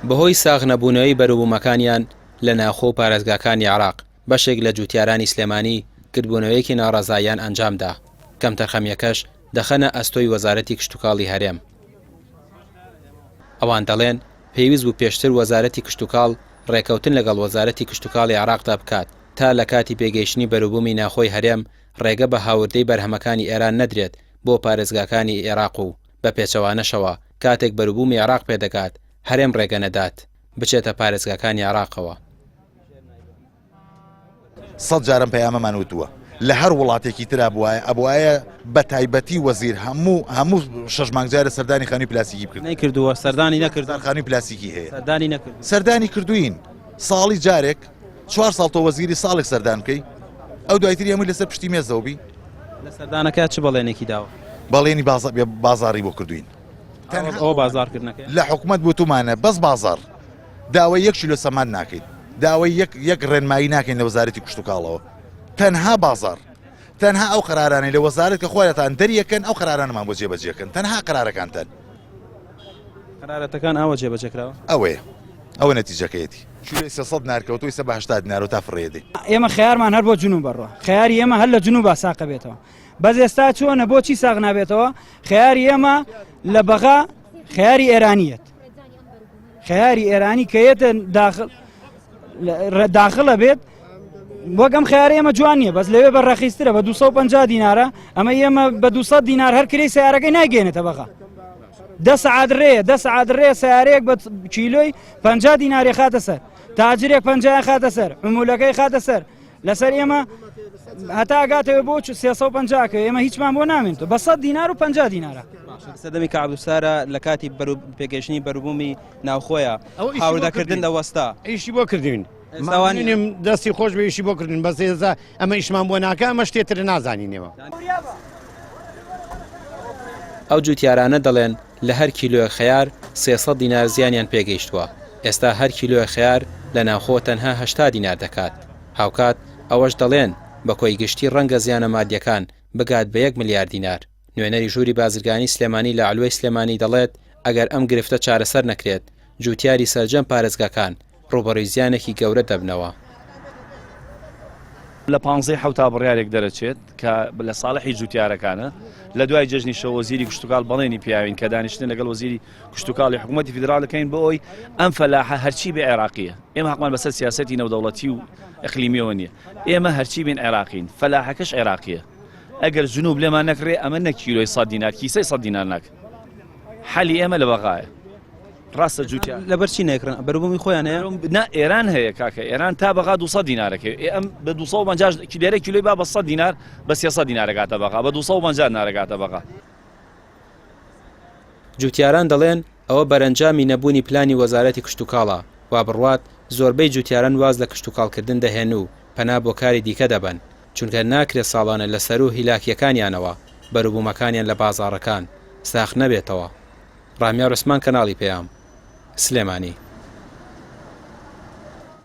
بەهۆی ساغ نەبوونەوەی بەروبوومەکانیان لە ناوخۆ و پارێزگاکانی عێراق، بەشێک لە جووتیارانی سلێمانی گردبوونەوەیەکی ناڕەزاییان ئەنجامدا، کەمتەرخەمییەکەش دەخەنە ئەستۆی وەزارەتی کشتوکاڵی هەرێم. ئەوان دەڵێن، پێویست بوو پێشتر وەزارەتی کشتوکاڵ ڕێکەوتن لەگەڵ وەزارەتی کشتوکاڵی عێراقدا بکات تا لە کاتی پێگەیشتنی بەروبوومی ناخۆی هەرێم ڕێگە بە هاوردەی بەرهەمەکانی ئێران نەدرێت بۆ پارێزگاکانی عێراق و بە پێچەوانەشەوە کاتێک بەروبوومی عێراق پێدەگات هەرێم ڕێگە نەدات بچێتە پارێزگاکانی عێراقەوە. سەت جار ئەم پەیامەمان وتووە لە هەر وڵاتێکی ترا بوایە ئەبوایە بە تایبەتی وەزیر هەموو هەموو شەش مانگ جارە سەردانی خانووی پلاستیکی بکرد نەیکردووە سەردانی نەکرد خانووی پلاستیکی هەیە سەردانی نەکرد سەردانی کردوین ساڵی جارێک چوار ساڵ تۆ وەزیری ساڵێک سەردان بکەی ئەو دوایتری هەمووی لەسەر پشتی مێزەوە بی لە سەردانەکە چ بەڵێنێکی داوە؟ بەڵێنی بازاڕی بۆ کردوین ئەوە بازاڕکردنەکەی لە حکومەت وتومانە بەس بازاڕ داوای یەک کیلۆ سەماد ناکەین داوای یەک یەک ڕێنمایی ناکەین لە وەزارەتی کشتوکاڵەوە تەنها بازاڕ تەنها ئەو قەرارانەی لە وەزارەت کە خۆیان دەریەکەن ئەو قەرارانەمان بۆ جێبەجێکەن تەنها قەرارەکانتان قەرارەتەکان ئاوە جێبەجێ کراوە؟ ئەوەیە ئەوە نەتیجەکەیەتی. کیلۆی 300 دینار کەوتووە ئیستا بە 80 دینارە و تا فڕێ دێ. ئێمە خەیارمان هەر بۆ جنوب بەڕوە خەیاری ئێمە هەر لە جنوبا ساقە بێتەوە بەس ئێستا چۆنە بۆچی ساغ نابێتەوە خەیاری ئێمە لە بەغا خەیاری ئێرانیەت خەیاری ئێرانی کە یەتە داخل داخلە بێت وەک ئەم خیارە ئێمە جوان نییە بەس لەوێ بە ڕەخیسترە بە 250 دینارە ئەمە ئێمە بە 200 دینار هەر کرێی سیارەکەی ناگەێنێتە بەغا دە سەعات ڕێ دە سەعات ڕێ سیارەیەک بە کیلۆی 50 دیناری خاتە سەر تاجرێک 50 خاتە سەر عمولەکەی خاتە سەر لەسەر ئێمە هەتا گاتەوە بۆ 350 کە ئێمە هیچمان بۆ نامێنێتەوە بە 100 دینار و 50 دینارە سەردەمی کە عەبدولسارە لە کاتی پێگەیشتنی بەروبوومی ناوخۆیە هاوردەکردن دەوەستا ئیشی بۆ کردوین ماوانیم دەستی خۆش بێ ئیشی بۆ کردن بەس ئێستا ئەمە ئیشمان بۆ ناکە ئەمە شتێ تر نازانینەوە. ئەو جوتیارانە دەڵێن لە هەر کیلۆیەک خەیار 300 دینار زیانیان پێگەیشتووە، ئێستا هەر کیلۆیەک خەیار لە ناوخۆ تەنها 80 دینار دەکات، هاوکات ئەوەش دەڵێن بە کۆی گشتی ڕەنگە زیانە مادیەکان بگات بە یەک ملیار دینار. نوێنەری ژووری بازرگانی سلێمانی لە عەلوەی سلێمانی دەڵێت ئەگەر ئەم گرفتە چارەسەر نەکرێت جوتیاری سەرجەم پارێزگاکان ڕووبەڕووی زیانێکی گەورە دەبنەوە. لە پانزەی حەوتا بڕیارێک دەرەچێت کە لە ساڵحی جوتیارەکانە، لە دوای جەژنیشەوە وەزیری کشتوکاڵ بەڵێنی پیاوین کە دانیشتن لەگەڵ وەزیری کشتوکاڵی حکوومەتی فیدراڵ دەکەین بۆ ئەوەی ئەم فەلاحە هەرچی بێ عێراقیە ئێمە حەقمان بەسەر سیاسەتی نێودەوڵەتی و ئەقلیمیەوە نییە ئێمە هەرچی بین عێراقین فەلاحەکەش عێراقیە ئەگەر جنوب لێمان نەکڕێ ئەمە نە کیلۆی 100 دینار کیسەی 100 دینار ناکە حەلی ئێمە لە بەغایە ڕاستە جوتیار لەبەر چی نایکڕن بەروبوومی خۆیان هەیە نا ئێران هەیە کاکە ئێران تا بەغا 200 دینارەکەی ئێ ئەم بە 250 لێرە کیلۆی با بە 100 دینار بە 300 دینارەگاتە بەغا بە 250 نارەگاتە بەغا. جوتیاران دەڵێن ئەوە بەرەنجامی نەبوونی پلانی وەزارەتی کشتوکاڵە، وابڕوات زۆربەی جوتیاران واز لە کشتوکاڵکردن دەهێن و پەنا بۆ کاری دیکە دەبەن، چونکە ناکرێت ساڵانە لە سەروو هیلاکییەکانیانەوە بەروبوومەکانیان لە بازاڕەکان ساخ نەبێتەوە. ڕامیار عوسمان کەناڵی پەیام، سلێمانی.